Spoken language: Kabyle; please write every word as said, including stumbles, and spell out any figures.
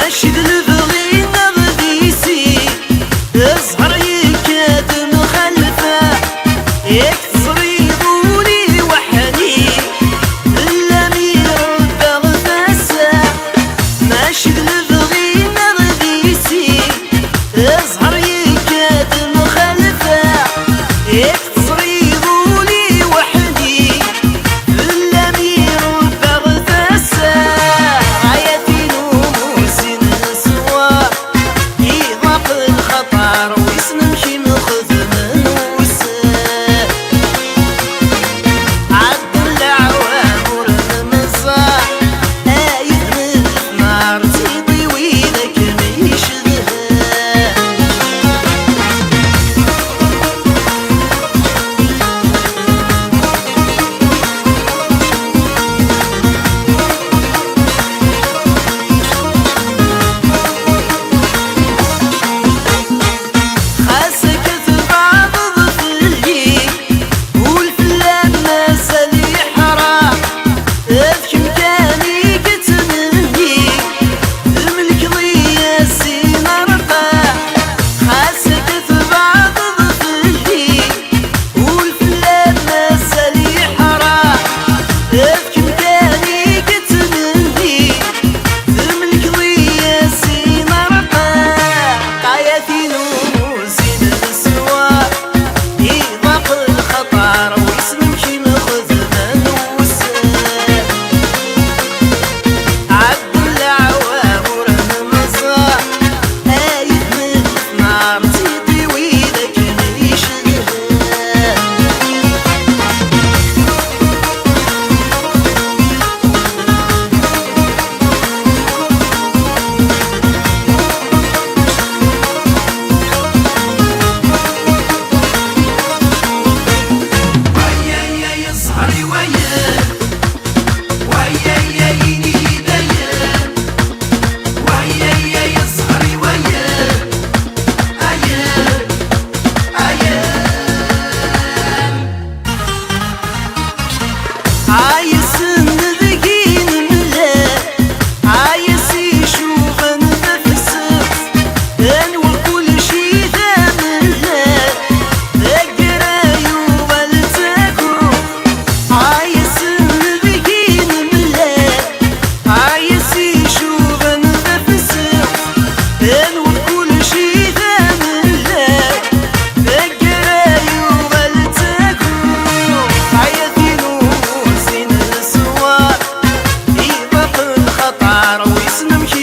Mačči d lebɣi neɣ d isi, zzher yekka-d mxalfa, yak teẓriḍ ul-iw aḥnin, fell-am i rebbeɣ tasa. Mačči d lebɣi neɣ d isi, zzher yekka-d mxalfa, yak teẓriḍ ul-iw aḥnin, fell-am i rebbeɣ tasa. Ay at-inu musin leṣwar, iḍaq lxaṭer, wissen amek i m-xedmen wussan. Ɛedden leɛwam ur nmeẓẓaɛ, ay d lefnar d tiṭiwin akken i cedhen. Xas akka tbeɛdeḍ fell-i, ul fell-am mazal yeḥra, d kemm kan i yettmenni, tmelkeḍ-iyi a sin arqaɛ. Xas akka tbeɛdeḍ fell-i, ul fell-am mazal yeḥra, d kemm kan i yettmenni, tmelkeḍ-iyi a sin arqaɛ. Ay at-inu musin leṣwar, iḍaq lxaṭer, wissen amek i m-xedmen wussan. Ɛedden leɛwam ur nmeẓẓaɛ, ay d lefnar d tiṭiwin akken i cedhen. Ay ass-n deg i nemlal, ay ass icuben d afessef, anwa kullec i d amellal, taggara yuɣal d tagut. Ay ass-n deg i nemlal, ay ass icuben d afessef, anwa kullec i d amellal, taggara yuɣal d tagut. Ay at-inu musin leṣwar, iḍaq lxaṭer, wissen amek